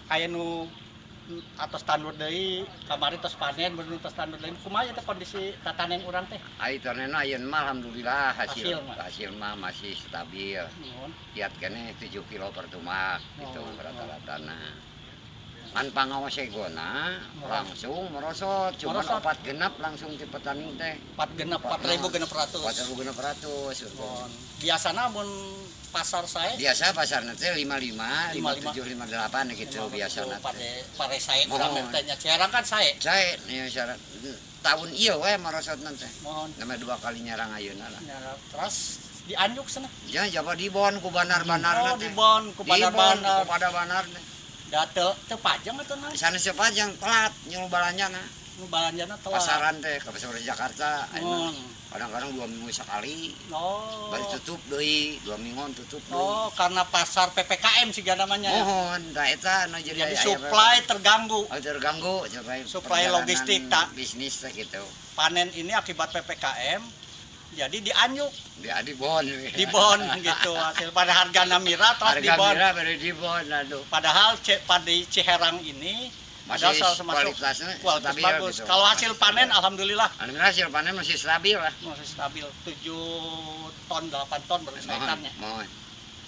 aya nu atos tandur deui, kamari tos panen, baru tos tandur deui. Kumaha teh kondisi tatanen urang teh? Ai tanen ayeuna mah alhamdulillah hasil Hasil mah. Hasil mah masih stabil. Nuhun. Kiat keneh 7 kilo per tumbak gitu rata-rata nah. Ngan pangaosegona langsung merosot, cuman Merosot. opat genep langsung ti petani teh. 4 genep, 4600. 4600. Nuhun. Biasana mun pasar sae? Biasa pasar teh 55, 57, 58 gitu biasa teh. Pare pare sae urang Mohon. Teh nya Ciherang kan sae. Sae nih syarat tahun ieu we merosot teh. Mohon. Namanya dua kali nyerang ayeuna lah. Ya, terus dianjuk sana. Ya jaba dibon ku bandar-bandar Oh, teh. Dibon ku Dibon bandar-bandar. ku pada bandar teh. Da teu teu pajang atuh naon? Sana sepajang telat nyuruh balanjana. Nu balanjana telat. Pasaran teh ke pasar Jakarta ayeuna. Mohon. Kadang-kadang 2 minggu sekali. Oh. Baru tutup deui, 2 minggu tutup deui. Oh, karena pasar PPKM sih namanya. Mohon, tah eta nu jadi Jadi aya- supply terganggu. Oh, terganggu supply, Supply perjalanan logistik, tak. bisnis teh gitu. Panen ini akibat PPKM jadi dianjuk, Di di bon. Di bon gitu. Hasil pada harga namira terus di Harga bon. murah baru di bon aduh. Padahal padi Ciherang ini Masih adalah salah termasuk kualitasnya kualitas stabil bagus. gitu. Kalau hasil Masih panen stabil. Alhamdulillah Alhamdulillah hasil panen masih stabil lah. Masih stabil 7 ton, 8 ton baru Mohon, sekitarnya. Mohon.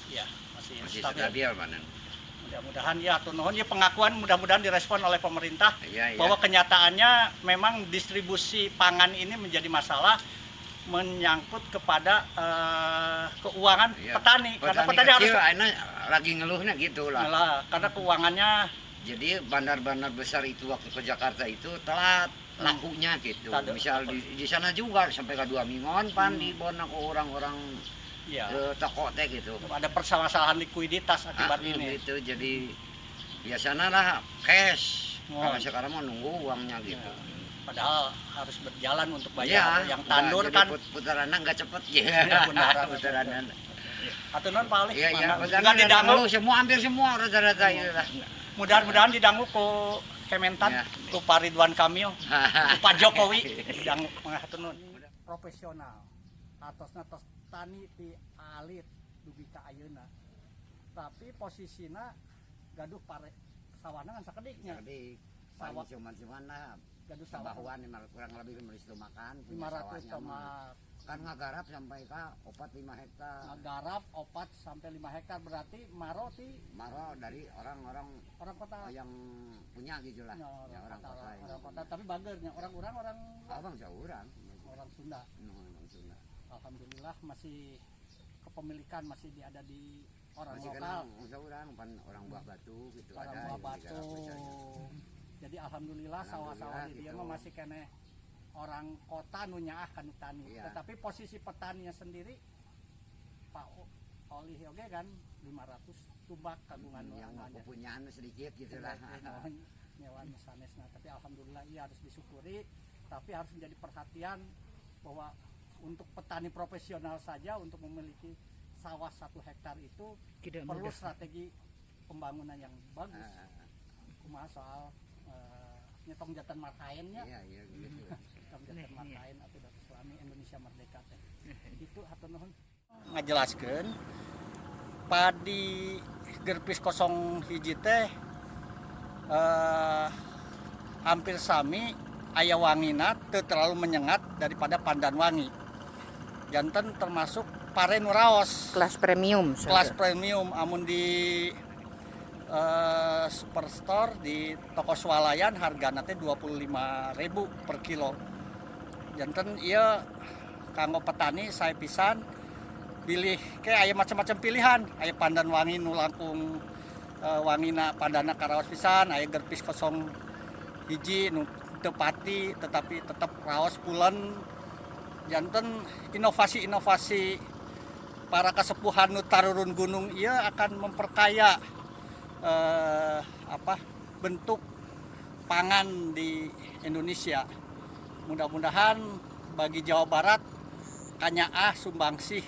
Ya, masih, Masih stabil. stabil panen. Mudah-mudahan ya, hatur nuhun ya, pengakuan mudah-mudahan direspon oleh pemerintah Iya. bahwa kenyataannya memang distribusi pangan ini menjadi masalah menyangkut kepada keuangan petani, karena petani kecil harus ayeuna lagi ngeluhnya gitu lah. Lah, karena keuangannya. Jadi bandar-bandar besar itu waktu ke Jakarta itu telat lakunya gitu. Tade- Misal di sana juga sampai ke 2 mingguan pan di bon aku orang-orang toko teh gitu. Ada permasalahan likuiditas akibat Ah, ini. gitu. Jadi biasanya lah cash. Oh. Kalau sekarang mau nunggu uangnya gitu. Ya. Padahal harus berjalan untuk bayar. Ya, yang tandur jadi kan putarannya nggak cepet ya. Iya, benar. Putarannya. Hatur nuhun, Pak Ali. Iya. Mangga. Putarannya Juga didangu. ngeluh semua, hampir semua rata-rata itu lah. Mudah-mudahan didangu ku Kementan, ku Pak Ridwan Kamil, ku Pak Jokowi, didangu. Mangga, hatur nuhun. Profesional. Atosna tos tani ti alit dugi ka ayeuna. Tapi posisina gaduh pare sawahna ngan sakediknya. Jadi Sawah. paling cuman-cuman lah Gaduh sawah bahuan kurang lebih 500 makan punya 500 sawahnya mah. Tomat. Kan ngagarap sampai ke 4 5 hektar. Garap 4 sampai 5 hektar berarti maro ti Maro dari orang-orang orang kota. Yang punya gitu lah. Ya, Ya, orang kota, orang, yang orang kota tapi bagernya orang-orang orang Abang jauh orang. Orang Sunda. Orang Sunda. Alhamdulillah masih kepemilikan masih ada di orang Masih lokal. Kenal orang pan orang Buah Batu gitu Orang ada Buah yang Batu. digarap misalnya. Jadi alhamdulillah sawah-sawah di dia gitu. Mah masih keneh orang kota nu nyaah kanu tani. Iya. Tetapi posisi petaninya sendiri Pak Olih oge kan 500 tumbak kagungan Yang anu aja. kepunyaan sedikit gitu lah. Nyewa nu sanesna, tapi alhamdulillah iya harus disyukuri, tapi harus menjadi perhatian bahwa untuk petani profesional saja untuk memiliki sawah 1 hektar itu Tidak perlu mudah. Strategi pembangunan yang bagus. Ah, Kumaha soal nyetong jatan marhaennya. Iya gitu. Tong jatan Nih, iya. marhaen atau datu Islami Indonesia merdeka teh itu. Hatur nuhun ngajelaskeun padi gerpis 01 teh hampir sami aya wangina, teu terlalu menyengat daripada pandan wangi, janten termasuk pare nu raos. Kelas premium. Kelas premium. Amun di superstore, di toko swalayan harga nanti 25.000 per kilo. Janten iya kanggo petani sae pisan pilih ke aya macam-macam pilihan, aya pandan wangi nu langkung wangina pandana karaos pisan, aya gerpis 01 nu teu pati tetapi tetap raos pulen. Janten inovasi-inovasi para kesepuhan nu tarurun gunung ia akan memperkaya apa bentuk pangan di Indonesia. Mudah-mudahan bagi Jawa Barat kanyaah sumbangsih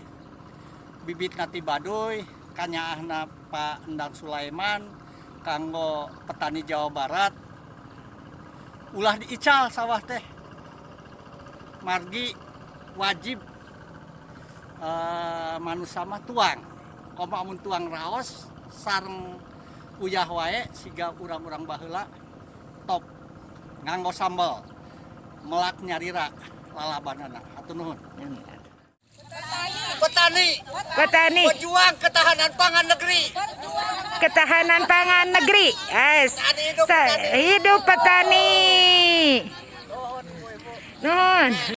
bibit na ti Baduy, kanyaahna Pak Endang Sulaiman kanggo petani Jawa Barat, ulah diical sawah teh, margi wajib manusia mah tuang, komo amun tuang raos sareng Uyah wae siga urang-urang baheula, top nganggo sambal melak nyalira lalabanana. Hatur nuhun. Petani. Petani. Pejuang ketahanan pangan negeri. Ketahanan pangan negeri. Yes. Petani hidup, petani. Hidup petani. Nuhun.